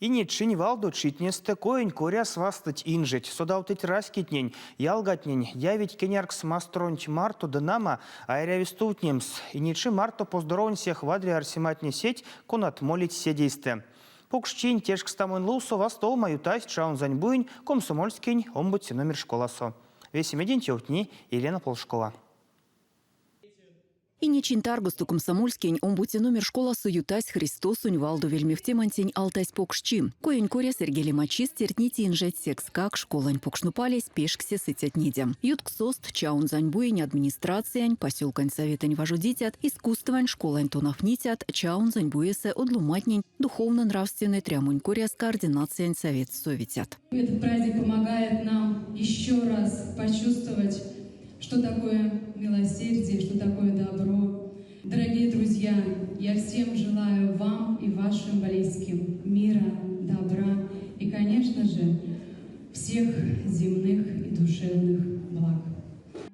Инечинь валдо читнестэ коень коряс вастыть инжеть, содавтыть раськетнень, ялгатнень, явить кеняркс масторонть марто ды нама, а эряви стувтнемс. Инечи марто поздоровонь сех вадря арсематне сеть, конат молить седейстэ. Покшчинь тешкстамонь лувсо вастовома ютась Чаунзаньбуень Комсомольскоень омбоце номер школасо. Весемеденть ёвтни Елена Полшкова. Инечинь таргосто Комсомольскоень омбоце номер школасо ютась Христосонь валдо вельмевтемантень алтазь покшчи. Коень коряс эрьгелемачис тердтнить инжеть, секскак школань покшнупалесь пешксе сыцятнеде. Ютксост Чаунзаньбуень администрациянь, посёлкань советэнь важодицят, искусствань школань тонавтницят, Чаунзаньбуесэ од ломантнень духовно-нравственной трямонь коряс координациянь советс совицят. Этот праздник помогает нам еще раз почувствовать, что такое милосердие, что такое добро. Дорогие друзья, я всем желаю вам и вашим близким мира, добра и, конечно же, всех земных и душевных благ.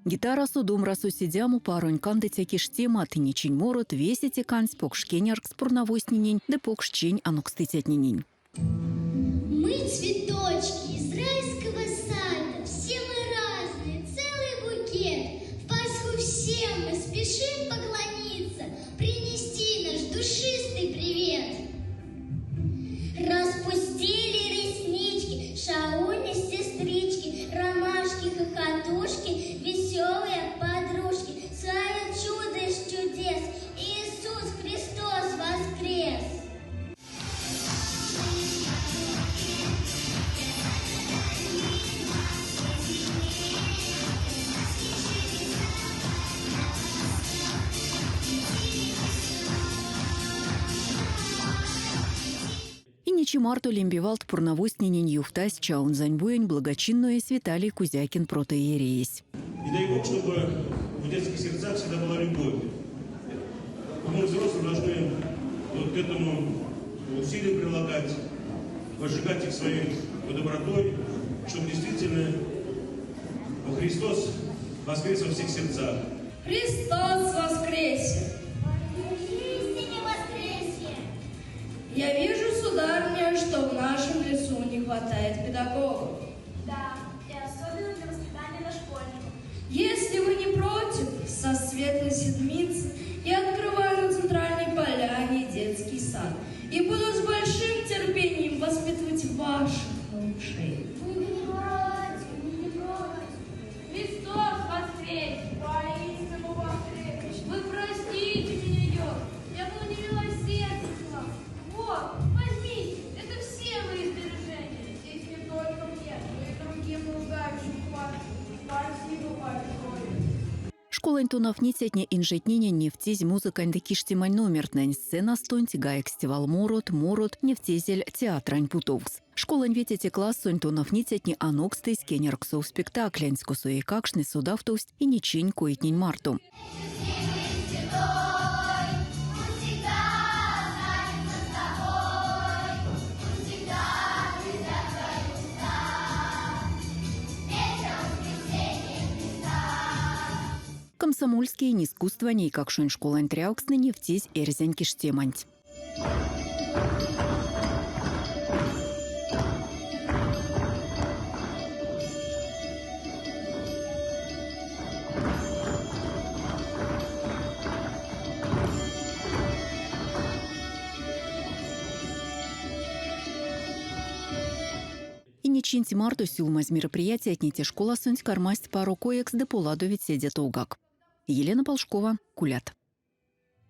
Гитарасо, домрасо седямо, паронь кандыця киштемат, инечинь морот, весе те кандсь покш кеняркс пурнавозтненень ды покшчинь анокстыцятненень. Мы цветочки из райского сада, все мы разные, целый букет. В Пасху всем мы спешим поклониться, принести наш душистый привет. Распустили реснички, шауни сестрички, ромашки, хохотушки, веселые подружки. Славят чудо из чудес, Иисус Христос воскрес! Инечи марто лембе валт пурнавозтненень ёвтась Чаунзаньбуень благочинноесь Виталий Кузякин протоиереесь. И дай Бог, чтобы в детских сердцах всегда была любовь. Мы, взрослые, должны вот к этому усилия прилагать, возжигать их своей добротой, чтобы действительно Христос воскрес во всех сердцах. Христос воскресе! Воистине воскресе! Я вижу, сударыня, что в нашем лесу не хватает педагогов. Да, и особенно для воспитания дошкольников. Если вы не против, со светлой седмицы я открываю на центральной поляне детский сад и буду с большим терпением воспитывать ваших малышей. Мы не против, мы не против. Христос воскрес! Воистину воскрес! Вы простите меня, Йог, я был немилосерден к вам. Вот, возьмите, это все мои сбережения. Здесь не только мне, но и другим нуждающим хватит. Спасибо большое. Школань тонавтницятне инжетненень невтизь музыкань ды киштемань номертнэнь, сценастонть гайгсть валморот, морот, невтезель театрань путовкс. Школань ветеце классонь тонавтницятне анокстызь кенярксов спектаклянть, косо эйкакштне содавтовсть инечинь койтнень марто. Комсомольскоень искусствань эйкакшонь школань трявкстнэ невтизь эрзянь киштеманть. Инечинть марто сюлмазь мероприятиятне те школасонть кармасть паро коекс ды поладовить седе товгак. Елена Полшкова, Кулят.